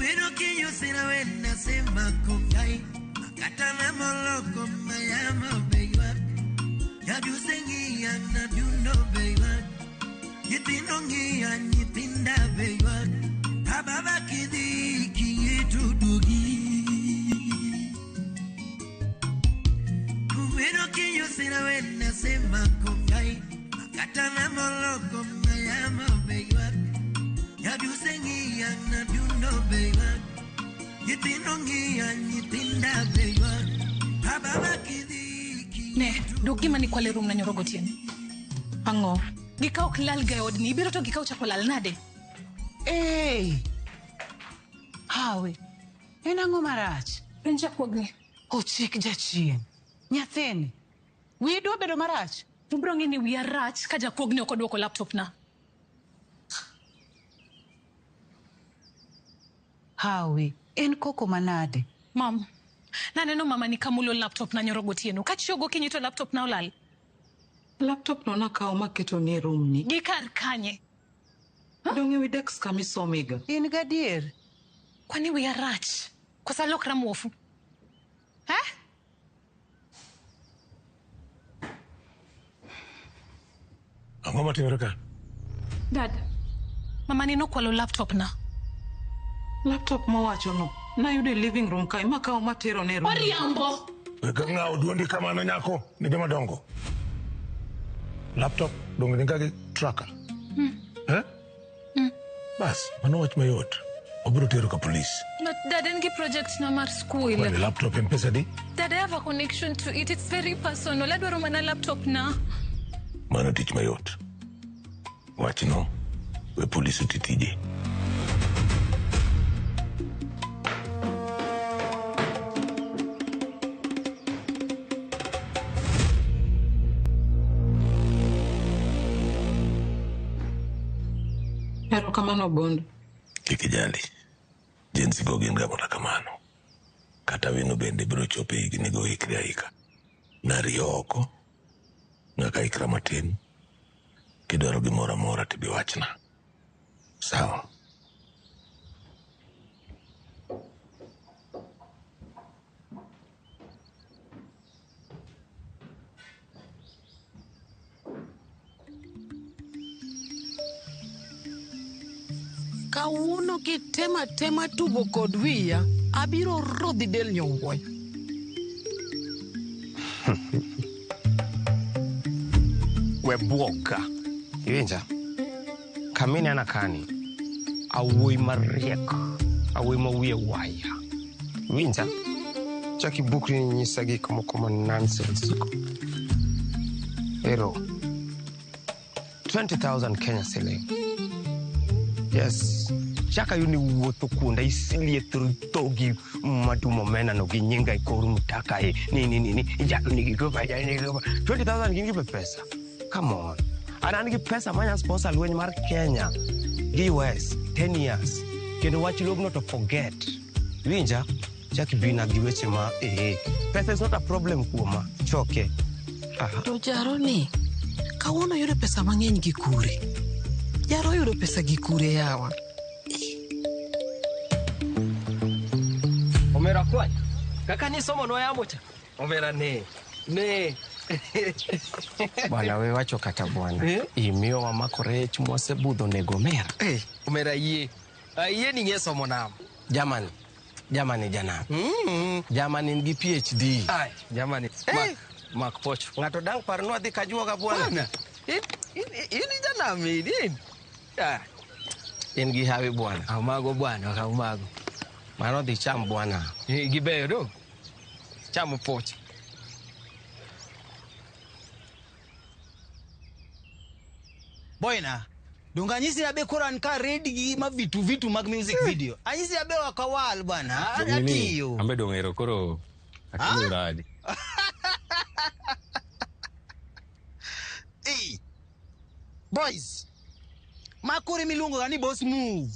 Kubiro kinyusira we nasema kokai Makata na moloko mayama beiwa Nyadusengi na duno beiwa Nyithindo ng'iya nyithinda beiwa Ababa kidhi kiyeto dugi Kubiro kinyusira we nasema kokai Makata na moloko mayama beiwa Nyadusengi na duno beiwa Nyithindo ng'iya nyithinda beiwa Ababa kidhi Ne, dog gima ni kwale room na nyoro gotieno. Ang'o? Gikaw ok lal ga e odni, ibiro to gikaw chako lal nade? Hey! Hawi, en ang'o marach? Penj jakuogni. Ochik jachien. Nyathini, wiyi dwa bedo marach? Ubiro ng'e ni wiya rach ka jakuogni ok odwoko laptop na. Hawi, en koko manade? Mam, naneno mama ni kamulo laptop na nyoro gotieno. Kachiew gokinyi to laptop na olal. Laptop no nakawo maketo ni e room ni. Gi kar kanye? Dong' ewi desk kama isomega. In gadier? Kwani wiya rach? Koso alokra muofu? Eh? Ang'o matimore ka? Dad, mama ni nokwalo laptop na. Laptop mowacho no nayudo e living room kae makawo matero ne room. Oriambo! Wek ng'awo duondi kamano nyako ne joma dongo. Laptop donge ni gi tracker. Eh? Bas, mano wach mayot. Wabiro tero ka polis. But dad, en gi project na mar school. Kwani laptop en pesa di? Dad, I have a connection to it. It's very personal. Adwaro mana laptop na. Mano tich mayot. Wachno, we polis oti tije. Erokamano Bondo. Kik ijali. Jensi go gin ga mana kamano. Kata wino bende biro chopo e higni go ikri aika. Nariyo oko. Nyaka ikra matin. Kidwaro gimoro amora tibi wachna. Sawa. Kawuono kitema tema tugo kod wiya, abiro rodhi del nyowuoyo. We buoga. Iwinja? Kaminena kani, awuoyi mariek, awuoyi ma wiye waya. Iwinja? Chak ibukri ni nyisa gik moko ma nonsense go. Ero. 20,000 Kenya shilling. Yes. Chaka yuni wuotho kuonda isiliethori dhogi madumo omena no gi nyinga e kor mtaka e ni ni ni ni ijalo nigi go ba nigi go 20,000 gin gi pesa. Come on. An an gi pesa manya sponsor lweny mar Kenya gi US 10 years. Kendo wach lobno to forget. Iwinja? Chak ibina gi weche ma eh. Pesa is not a problem kuoma. Choke. Aha. To jaro ni, kawuono yudo pesa mang'eny gi kure? Jaro yudo pesa gi kure yawa? Omera kwany. Kaka ni somo nwa yamo cha. Omera ne. Ne. Bwana we wacho kata bwana. Eh? Imiyo wamako rech mwasebudho nego omera. Eh, omera yie. Ayie ni ng'e somo nam. Jamani. Jamani janam. Jamani in gi PhD. Ai, jamani. Eh. Mak, mak pocho. Ng'ato dang' par nwadhi kajuoga bwana. Bwana. In in janam in. In. Ah, In gi hawi bwana. Amago bwana, kaumago. Mano dhi cham bwana. Eh, Gibeyo do. Chamo pocho. Boyna, donge anyisi abe koro an ka ready gi ma vitu vitu mag music video. Anyisi abe wakawal bwana, atiyo. Ambe dong' ero koro akelo radi. Hey. Boys. Ma koro miluongo ga ni boss move.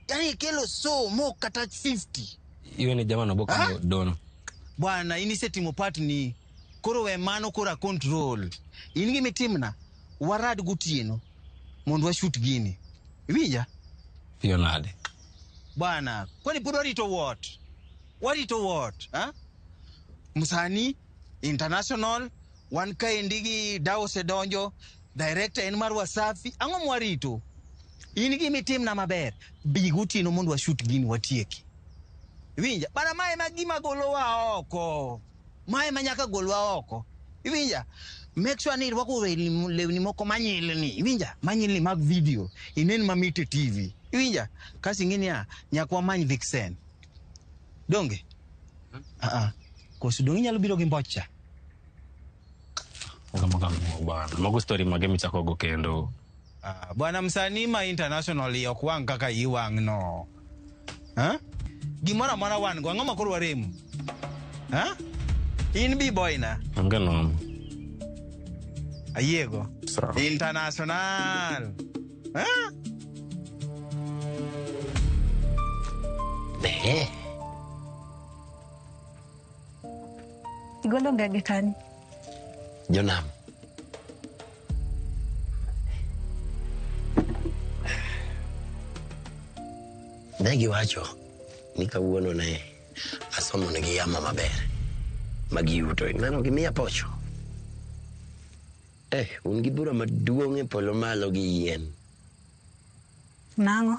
Yaani kelo so mo kata 50. Iwe ni jamano boka Ah? dono. Bwana, in isetimo part ni. Koro we mano koro a control. In gimitimna, warad gotieno mondo washut gini. Iwinja? Piyo nade. Bwana, kwani pod warito what? Warito what? Ha? Msanii international wan kaendi gi Dao osedonjo, director en mar Wasafi, ang'o mwarito? In gima itimna maber, bi gotieno mondo washoot gini watieki. Iwinja? Bana mae ma gima golowa oko. Mae ma nyaka golwa oko. Iwinja? Make sure ni irwako lewni moko manyilni. Iwinja? Manyilni mag video. Inen mamit e TV. Iwinja? Kasi ing'e niya, nyaka wamany Vixen. Donge? Ah ah. Koso donge inyalo biro gi mbocha? Bana. Mago story mage michako go kendo. Ah, bwana msanii ma international ok wang' kaka iwang' no. Ha? Gimoro amora wan go, ang'o ma koro waremo? Ha? In b-boy na. Onge noma. Ayiego. Sawa. International. Ha? Ne. Igolo ngege kanye? Jonam. Ne giwacho ni kawuono ne asomo negi yamo maber ma giyuto. Ineno gimiya pocho. Un gi bura maduong' e polo malo gi yien. Nang'o?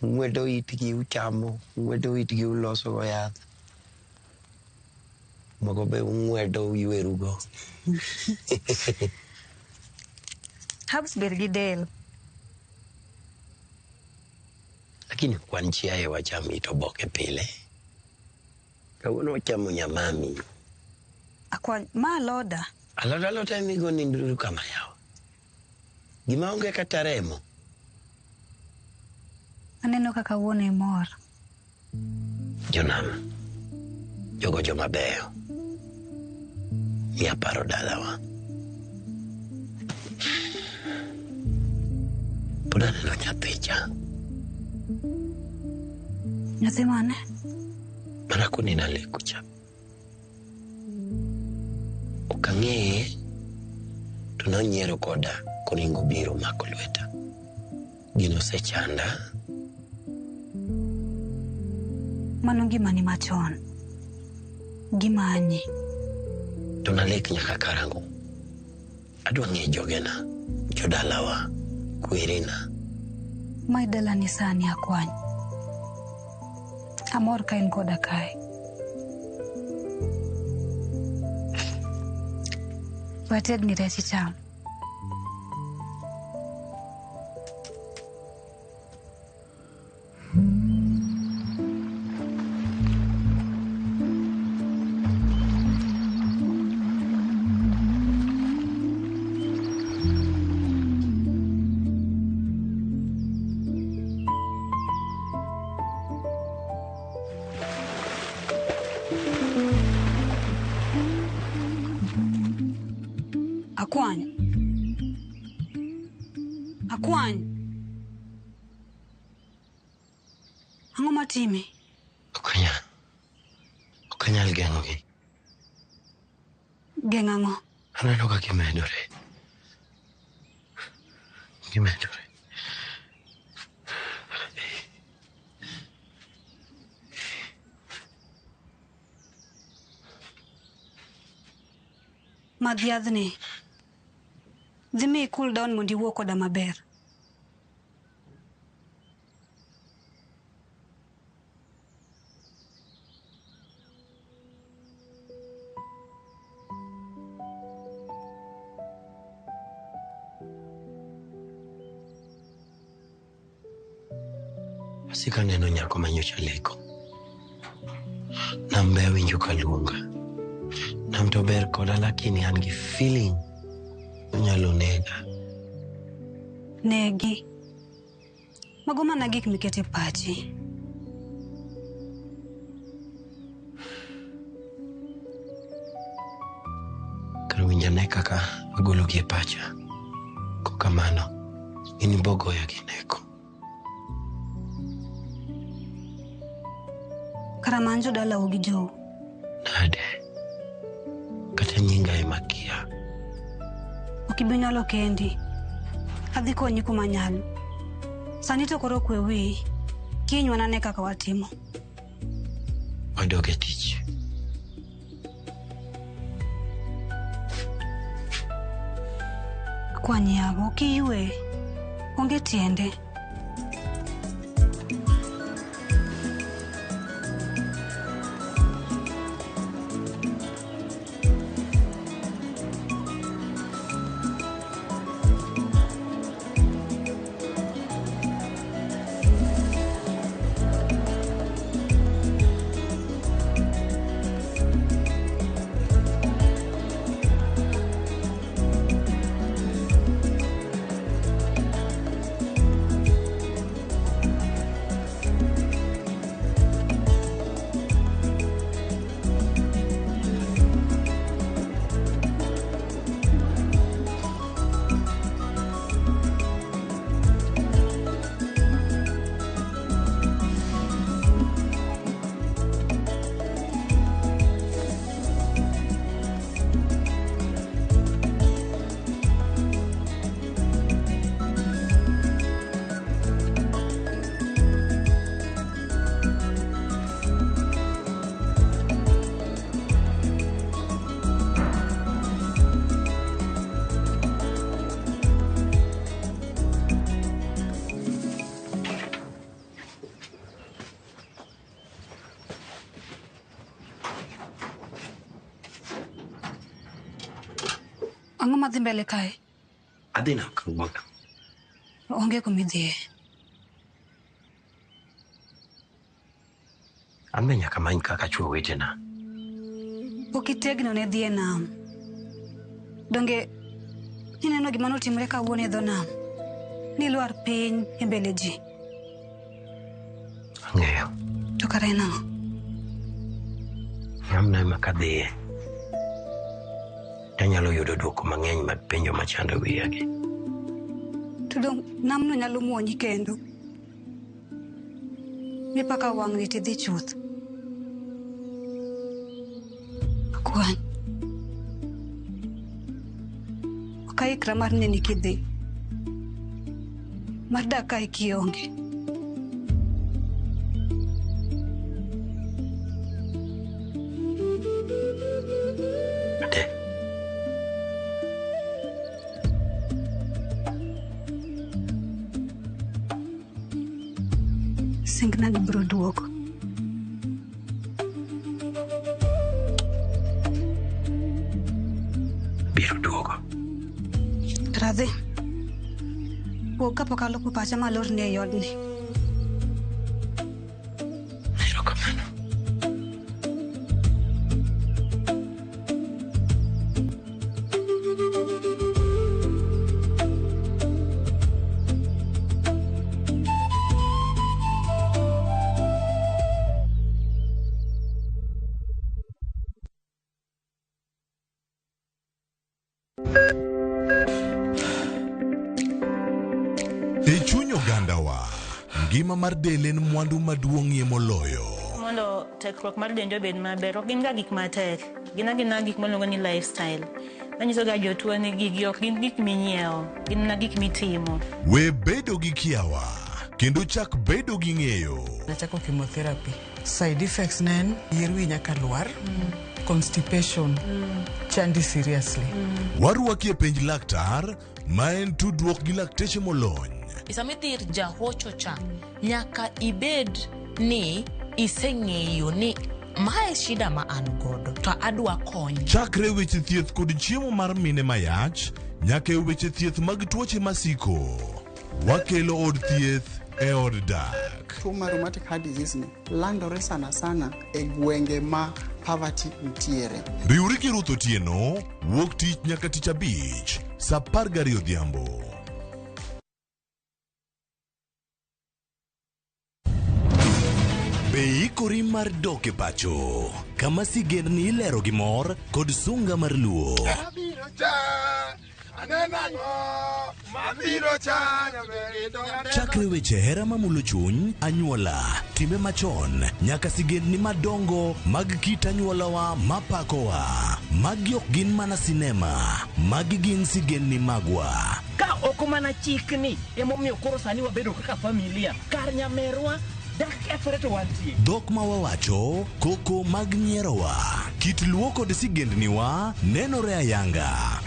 Ung'wedo itgi uchamo, ung'wedo itgi uloso go yath. Moko be ung'wedo uywerugo. Herbs ber gi del. Lakini kwan chiaye wacham it oboke pile. Kawuono wachamo nyamami. Akwany, ma aloda. Alot alot emigo ni nduru kama yawa. Gima onge kata remo. Aneno kaka wuono imor. Jonam, jogo joma beyo. Miya paro dalawa. Pod aneno nyathicha. Nyathi mane? Mana koneno aleko cha. Ok ang'eye to nonyiero koda koringo biro mako lweta. Gino osechanda. Mano ngimani machon. Gimanyi. To nalek nyaka karang'o? Adwa ng'eyo jogena, jodalawa, kwerena. Mae dalani sani akwany. Amor ka in koda kae. Watedni rech icham. Akwany. Akwany. Ang'o matimi? Ok anyal geng'ogi. Geng' ang'o? Aneno ka gimedore. Gimedore. Madh yadhni. Dhi mi cool down mondo iwuo koda maber. Asiko aneno nyako manyocha leko. Nam be awinjo ka luonga. Nam to ber koda lakini an gi feeling onyalo nega. Negi. Mago mana gik miketo e pachi. Kar winj ane kaka agologi e pacha. Kokamano, in ibogoya gi neko. Kara many jodalau gi jou. Nade? Kata nyinga ema kia. Ok ibi nyalo kendi. Adhi konyi kuma anyalo. Sani to koro kwe wiyi. Kiny wanane kaka watimo. Wadok e tich. Kwany yawa, ok iywe. Onge tiende. Ang'o madhi mbele kae? Adhi nam kawuono. Onge kumidhiye. An be nyaka amany kaka achwo wetena. Pok itegno ne dhi e nam. Donge ineno gima notimore kawuono e dho nam? Nilwar piny e mbele ji. Ang'eyo. To kara en ang'o? Namno ema kadhiye. Tanyalo yudo dwoko mang'eny mag penjo machando wiya gi. To dong namno nyalo muonyi kendo. Mipaka wang'ni tidhi chuth. Akwany. Ok aikra mar neni kidhi. Mar dak kae kionge. Ate. Singna ni biro duogo. Biro duogo. Radhi. Wuog kapok aloko pacha malorni ei odni. Erokamano. E chuny ogandawa, ngima mar del en mwandu maduong'ie moloyo. Mondo tekruok mar dendi obed maber, ok gin ga gik matek. Gin agina gik miluongo ni lifestyle. Manyiso ga jotuo ni gigi ok gin gik minyiewo, gin mana gik mitimo. We bedo gi kiawa, kendo chak bedo gi ng'eyo. Nachako chemotherapy. Side effects ne en yier wi nyaka lwar, constipation, chandi seriously. Warwaki e penj laktar, ma en tudruok gi lakteche molony. Sama idhi ir jahocho cha, nyaka ibed ni iseng'eyo ni mae shida ma an godo to adwa kony. Chakre weche thieth kod chiemo mar mine mayach, nyaka e weche thieth mag tuoche masiko. Wakelo od thieth e od dak. Tuo mar rheumatic heart disease ni landore sana sana e gwenge ma poverty nitiere. Riwri gi Ruth Otieno, wuok tich nyaka tich abich, saa 12 odhiambo. Be ikori mar dok e pacho, kama sigendni ilero gi mor kod sunga mar luo. Chakre weche hera mamulo chuny, anyuola, timbe machon, nyaka sigendni madongo mag kit anyuolawa mapakowa. Magi ok gin mana sinema, magi gin sigendni magwa. Ka ok mana chikni emomiyo koro sani wabedo kaka familia. Kar nyamerwa Dakethore to wantie. Dhok ma wawacho, koko mag nyierowa, kit luo kod sigendniwa nenore ayanga.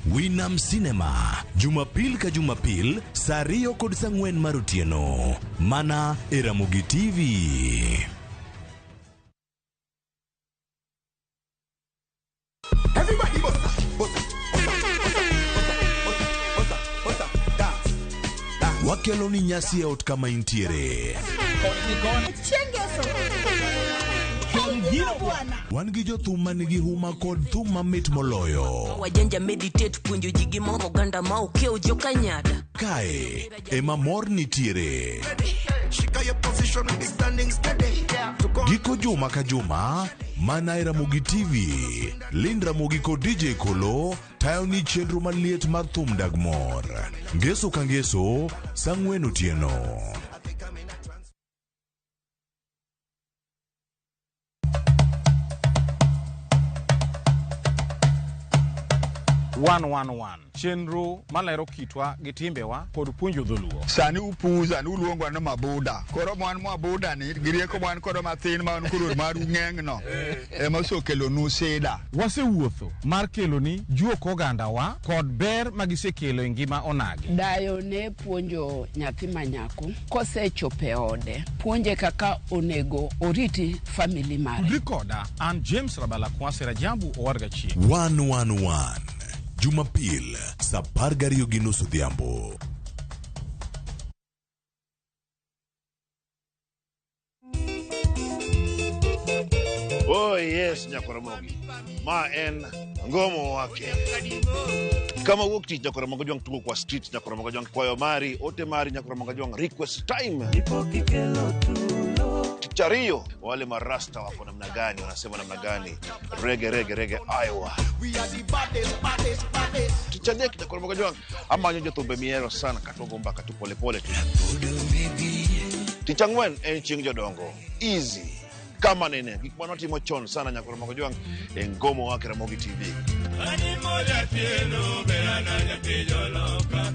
Winam Cinema, Jumapil ka Jumapil, saa 2 kod saa 4 mar otieno. Mana e Ramogi TV. Everybody bossa, bossa, bossa, bossa, bossa, bossa, dance. Wakelo ni nyasi e ot kama intiere. Wan gi jothum manigi huma kod thum mamit moloyo. Wajanja meditate puonjo ji gimoro oganda ma okiewo jokanyada. Kae ema mor nitiere. Shika your position, we be standing steady. Giko juma ka juma, mana e Ramogi TV. Lind Ramogi kod DJ Kolo tayo ni chenro maliet mar thum dag mor. Ngeso ka ngeso, saa 4 otieno. One chenro malero kitwa gi timbewa kod puonjo dholuo. Sani upuza ni uluongwa ni mabuda. Koro mwan mabuda ni gi rieko mwan kodo mathin ma wan koro maru ng'eng'no ema osekelonu sida. Wasewuotho mar keloni juok ogandawa kod ber magisekelo e ngima onagi. Dayo ne puonjo nyathi manyako kosechopo e ode, puonje kaka onego oriti family mare. Tudri koda an James Rabala Kwasi Rajabu Owadga Chieng'. 111 Jumapil saa 12:30 odhiambo. Oh yes, Nyakoramogi. Ma en ngomo wake. Kama wuok tich Nyakoramogi Jwang' tugo kwa street Nyakoramogi Jwang' kwayo mari, ote mari Nyakoramogi Jwang' request time. Tich ariyo, wale marasta wako namna gani, wanasema namna gani? Rege rege rege Iowa. Tich adek Nyakoramogi Jwang' amanyo jothumbe miero sana katogo mbaka tu polepole tu. Tich ang'wen en chieng' jodongo. Easy. Kama nene gik manotimo chon sana Nyakoramogi Jwang' e ngomo wake Ramogi TV.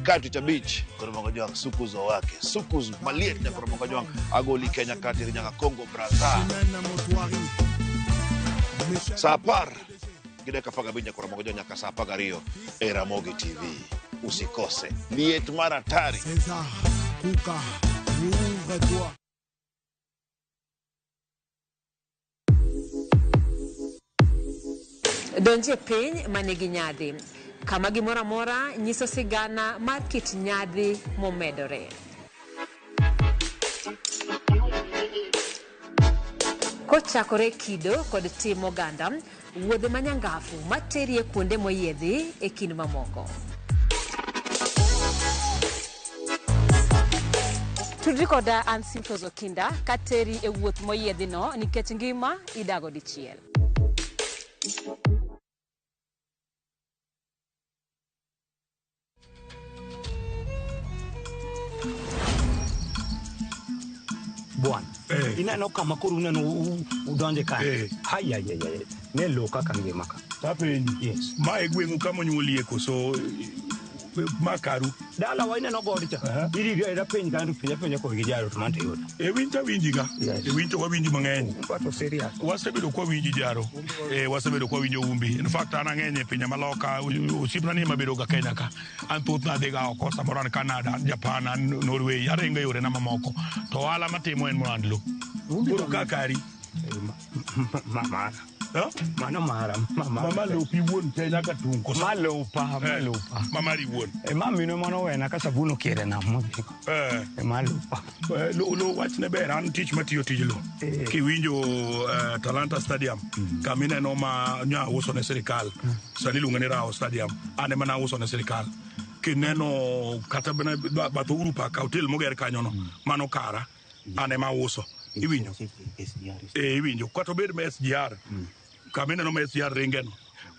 Ka tich abich Nyakoramogi Jwang' sukuzo wake sukuz maliet Nyakoramogi Jwang' agoli Kenya kateri nyaka Congo Brazza. Saa 10:15 Nyakoramogi Jwang' nyaka saa 12 e Ramogi TV. Usikose liet mar hatari. Donje piny manigi nyadhi, kama gimoro amora nyiso sigana mar kit nyadhi momedore. Kochakore kido kod tim oganda, wuodhe manyangafu materie kuonde moyiedhi e kind mamoko. Tudri koda an Simfos Okinda kateri e wuoth moyiedhi no nikech ngima idago dichiel. Bwana, ineno kama koro uneno udonje ka. Hai ai ai. Ne lo kaka ngima ka. Tapenji. Yes. Ma e gweng'u kama onyuolie koso ma karu? Dala wa ineno god cha. Iri ira penj kanyo penja penja ko gi jaro to manto yudo. E winjo awinji ga. E winjo wawinji mang'eny. But serious. Wasebedo kwa winji jaro. Wasebedo kwa winjo umbi. In fact an ang'eny e pinje maloka, osiepna ni mabedo ga Kenya ka. An thothna adhi ga oko samoro an Canada, an Japan, an Norway, aringo e yorena mamoko. To ohala matimo en mohand lo. Koro ka kari. Mama. Mano mara, mama. Mama lopi wuon te nyaka tung' koso? Malopa, malopa. Mamari wuon. E mami no mano wena ka sabun okiere nam modhi. E malopa. Lo wachne ber, an tich matiyo tij lo. Kiwinjo Talanta Stadium, kama ineno ma nya uso ne sirikal, sani iluonge ni Rao Stadium, an ema nauso ne sirikal. Kineno kata bana bath Uhuru Park, hotel moger kanyono, mano kara, an ema auso. Iwinjo? Iwinjo. Kata obed ma SGR, kama ineno ma SGR ringeno,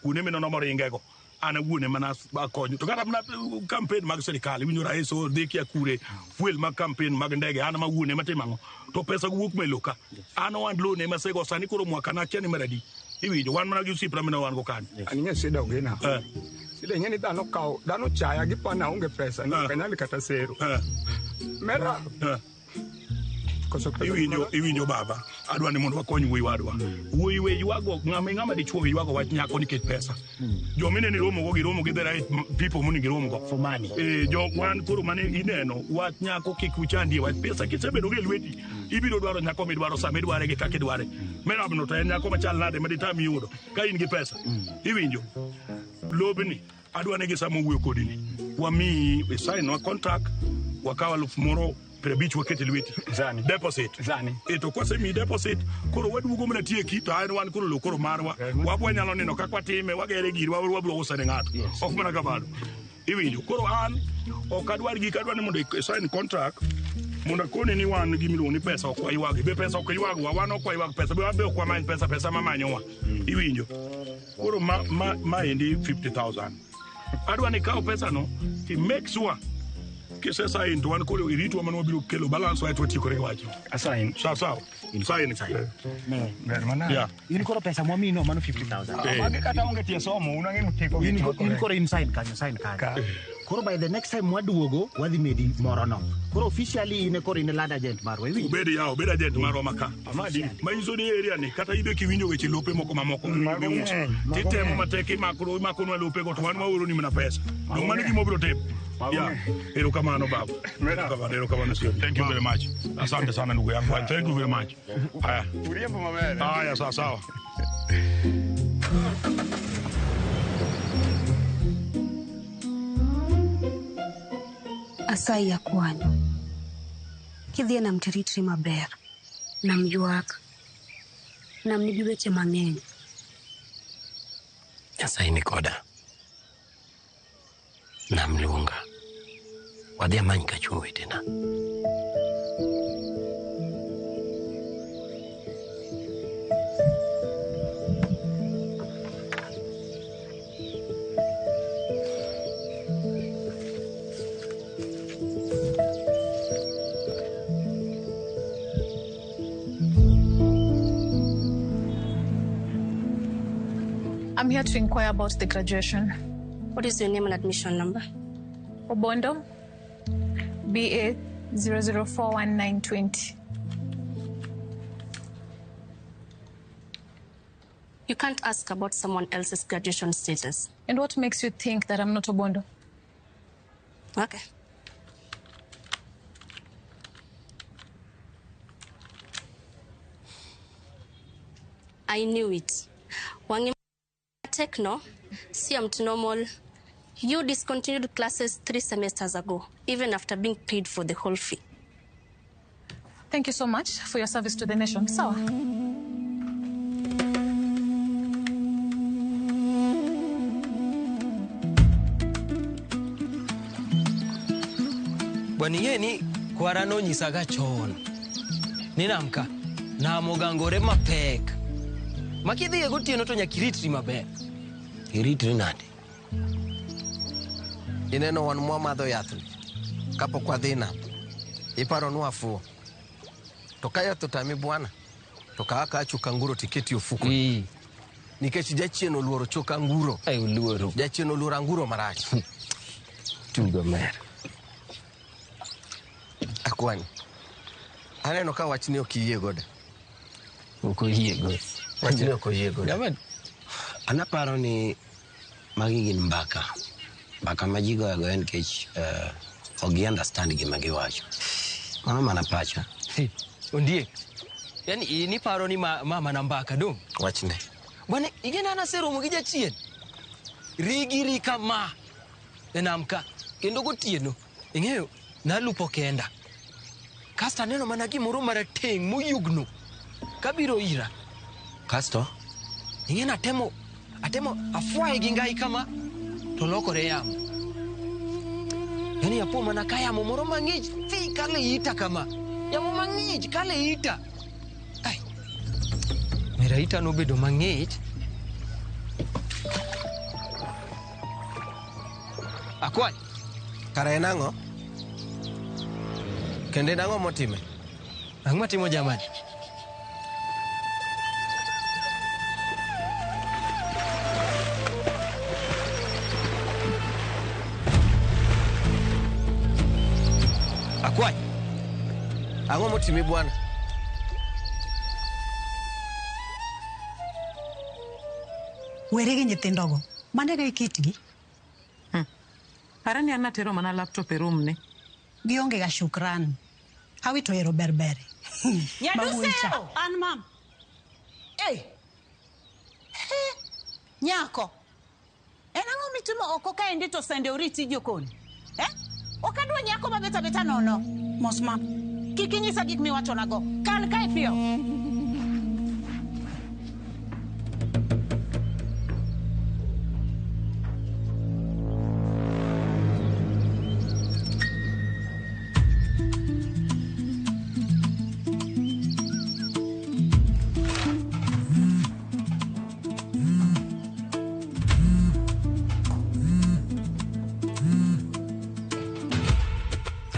kuonde mineno moringego, an awuon ema akonyo. To kata mana campaign mag sirikal, iwinjo rais odhi kia kure, fuel mag campaign mag ndege, an ema awuon ema timo ang'o. To pesa go wuok melo ka. An ohand loan ema asego sani koro mwaka na akia ni mar adi. Iwinjo, wan mana gi osiepna mane wan go kanyo. An ing'e sida ogena. Sile ing'e ni dhano kawo dhano chaya gipana aonge pesa ni ok anyal kata sero. Mera. Koso pesa Iwinjo iwinjo baba, adwa ni mondo wakony wuoyi wadwa. Wuoyi we ywago ng'ama ng'ama dichuo ywago wach nyako nikech pesa. Joma ineno iromo go giromo gi the right people monego irom go. For money. Eh, jo wan koro mane ineno wach nyako kik uchandie wach pesa kisebedo go e lweti ibiro dwaro nyako midwaro sama idware gi kaka idware. Merabno to en nyako machal nade ma ditami yudo ka in gi pesa. Iwinjo? Lobni adwa ni gi sama owuoyo kodi ni wamiyi sign wa contract wakaw 50,000 waket e lweti deposit e to kwasemiyi deposit koro waduogo mana tieki to an wan koro lo koro marwa wabwa wanyalo neno kaka watime wagere girwa wabro use ne ng'ato ok mana kamano iwinjo koro an ok adwar gik adwa ni mondo i sign contract mondo akoni ni wan gimiluongo ni pesa ok waywagi be pesa ok ywagwa wan ok waywag pesa be wan be ok wamany pesa pesa mamanyowa iwinjo koro ma, ma, maendi 50000 adwa ni ikaw pesano ti make sure kise sign to wan koro iritwa mana wabiro kelo balance wae to watiekore gi wachno Asign. sawa sawa sign Ne, ber mana. Yeah. In koro pesa mwamino mano 50,000. Ah, Magi kata onge tie somo un ang'e mutiko In in koro in sign kanyo, sign kanyo. Koro by the next time mwaduogo wadhi medi moro no. Koro officially in e koro in e land agent marwa. Iwinjo? ubed yaw bed agent marwa maka manyiso ni area ni kata ibe kiwinjo weche lope moko mamoko Mago miuso ng'eny, mago titemo ng'eny. matek imako imakonwa lopego to wan waoroni mana pesa dong mano gima obiro timo Yeah. Erokamano baba. Erokamano, erokamano sio. Thank you very much. Asante sana ndugu yangu. Thank you very much. Haya. Uriembo maber. Haya sawa sawa. Asayi akwanyo. Kidhi e nam tiritri maber. Nam ywak. Nam nigi weche mang'eny. Nyasaye ni koda. Nam luonga. Wadhi amany ka chwo wetena. I'm here to inquire about the graduation. What is your name and admission number? Obondo, BA 0041920. You can't ask about someone else's graduation status. And what makes you think that I'm not Obondo? Okay. I knew it. Wangi Techno, seemed normal. You discontinued classes 3 semesters ago, even after being paid for the whole fee. Thank you so much for your service to the nation. Sawa. Bwana ing'e ni kwara nonyisaga chon ni nam ka nam ogangore mapek ma kidhiye gotieno to nyaka iritri maber. Iritri nade? Ineno wan mwamadho yathni kapok wadhi nam iparo ni wafuwo to ka yath otami bwana to kaw akawa chuk anguro tiketi e ofuko nikech jachien oluoro chuk anguro jachien oluoro anguro marach tugo mer akwani aneno ka wachni ok iyie godo ok oyie go wachni ok oyie godo An aparo ni magi gin mbaka. Mbaka ma ji goyo agoya nikech ok gi understand gima giwacho. Mano mana pacha. Ondiek, yani in iparo ni ma mana mbaka dong'? Wachne. Bwana, ing'e ni an aseromo gi jachien. Rigi ri kama e nam ka kendo gotieno ing'eyo nalupo kenda kasto aneno mana gimoro marateng' moyugno kabiro ira Kasto? ing'e ni atemo afwaye gi ngai kama to lokore yamo yani apo mana ka yamo moro mang'ich thi kale ita kama yamo mang'ich kale ita ai mera ita nobedo mang'ich akwany kara en ang'o kendo en ang'o motime ang'o matimo jamani Akwany. Ang'o motimi bwana? Weri gi nyithindogo. Manego e kitgi. Para ni an natero mana laptop e room ne. Gionge ga shukran. Awito hero berbere. Nyaduseo! An mam. Hey. He. Nyako. En ang'o mitimo oko kaendi to sende oriti jokon? Eh? Ok adwa nyako mabet abeta nono. Mos mam. Kik inyisa gik miwachonago. Kal kae piyo.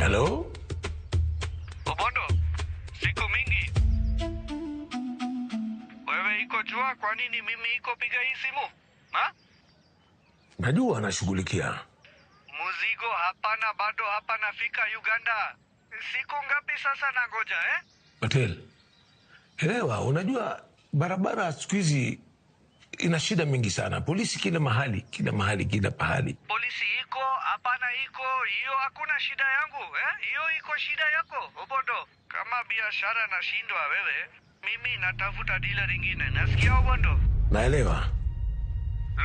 Hello? Obondo, siku mingi. Wewe iko jua kwa nini mimi iko piga hii simu? Ha? Najua anashughulikia. Muzigo hapana bado hapa nafika Uganda. Siku ngapi sasa nangoja eh? Patel. Elewa, unajua barabara siku hizi ina shida mingi sana. Polisi kila mahali, kila mahali, kila pahali. Polisi iko, hapana iko, hiyo hakuna shida yangu, eh? Hiyo iko shida yako, Obondo. Kama biashara nashindwa wewe, mimi natafuta dealer ingine. Nasikia Obondo? Naelewa.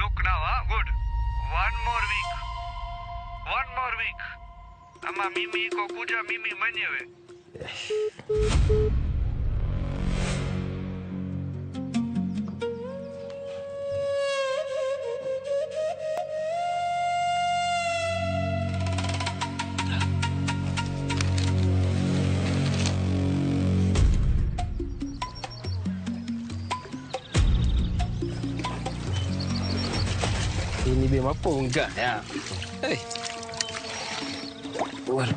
Look now, ah, good. One more week. One more week. Ama mimi iko kuja mimi mwenyewe. Ini be mapong ka ya. Hey. Well.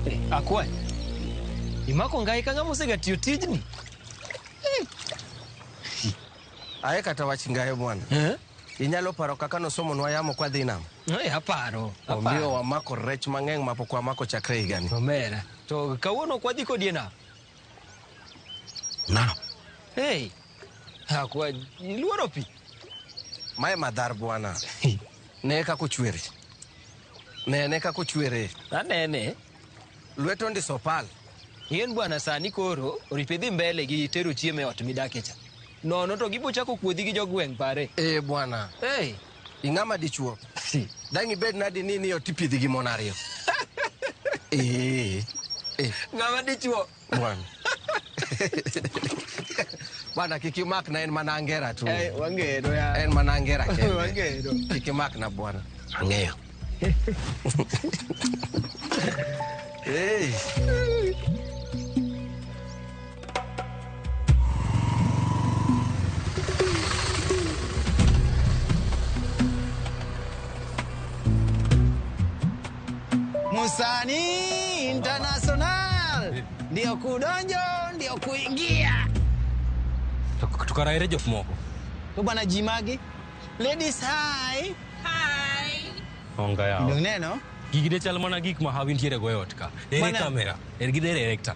Hey, akwany. Imako ngai ka ng'ama osega tiyo tijni. Aye kata wach ngae bwana. Inyalo paro kaka nosomonwa yamo kwa dhi nam? Aparo. Omiyo wamako rech mang'eny mapok wamako chakre higani. Omera. To kawuono ok wadhi kodi e nam? Nam. Hey. Akwa iluoro pi. Mae madhar bwana. Ne kaka ochwere. Nene kaka ochwere. Anene. Lweto ondiso pal. Ien bwana sani koro oripo idhi mbele gi tero chiemo e ot midake cha. Nono to gibo chako kuodhi gi jogweng' pare. Eh bwana. Hey. Ing'ama dichuo. Dang' ibed nadi ni ni ot ipidhi gi mon ariyo. Ng'ama dichuo. Bwana. Bwana kik imakna en mana angera tu. Wang'eyo ya. En mana angera kende. Wang'eyo. Kik imakna bwana. Ang'eyo. Hey. Musani International ndio kudonjo ndio kuingia. Tukaraire jok moko. To bwana jimagi. Ladies hi. Hi. Onga yao. Dong neno? Gigi de chal mana gik ma hawi ntiere go e ot ka. Ere kamera, er gi director.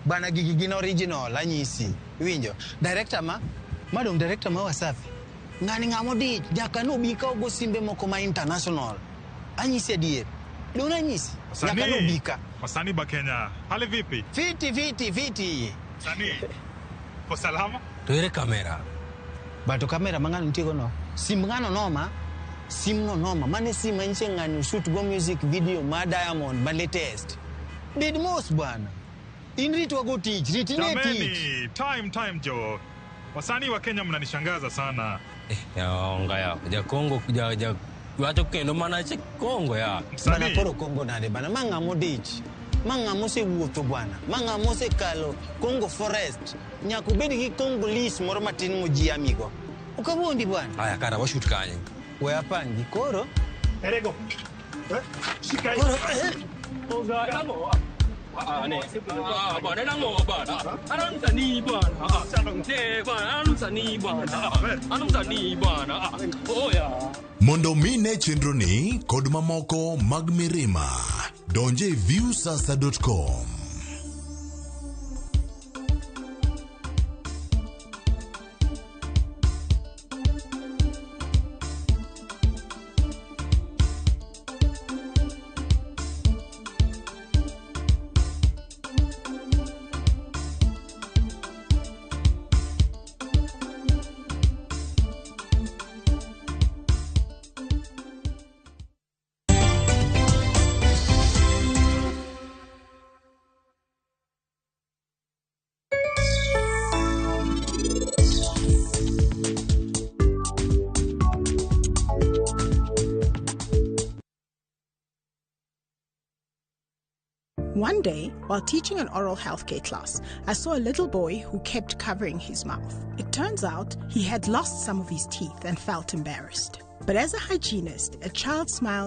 Bana gigi gin original anyisi. Iwinjo? Director ma madong director ma Wasafi. Ng'ani ng'amo dich nyaka nobi ka ogo simbe moko ma international. Anyisi adier. Dong anyisi. Nyaka nobi ka. Wasanii ba Kenya, hali vipi? Fiti fiti fiti. Wasanii, ko salama? To ere kamera? Bato kamera ma ng'ano nitie go no. Sim ng'ano noma. Sim no noma. Mane sim manyiso ng'ani shoot go music video ma Diamond ma latest. Bed mos bwana. In ritwa go tich, ritine tich. Time time jo. Wasanii wa Kenya mnanishangaza sana. Onga yao. Ja Kongo ja wacho kendo mana che Kongo ya. Bana koro Kongo nade bana ma ng'amo dich. Ma ng'amo osewuotho bwana. Ma ng'amo osekalo Congo forest. Nyaka ubed gi Congolese moro matin mojiamigo. Ok awuondi bwana. Aya kara washut kanye. We apangi koro. Erego. Shika Koro. Oga, Ah, ne. Ah, bwana nango bwana. Ana msanii bwana. Ah, ne bwana, ana msanii bwana. Ana msanii bwana. Ah, oya. Mondo mine chenroni kod mamoko mag mirima, donje viusasa.com. One day, while teaching an oral healthcare class, I saw a little boy who kept covering his mouth. It turns out he had lost some of his teeth and felt embarrassed. But as a hygienist, a child's smile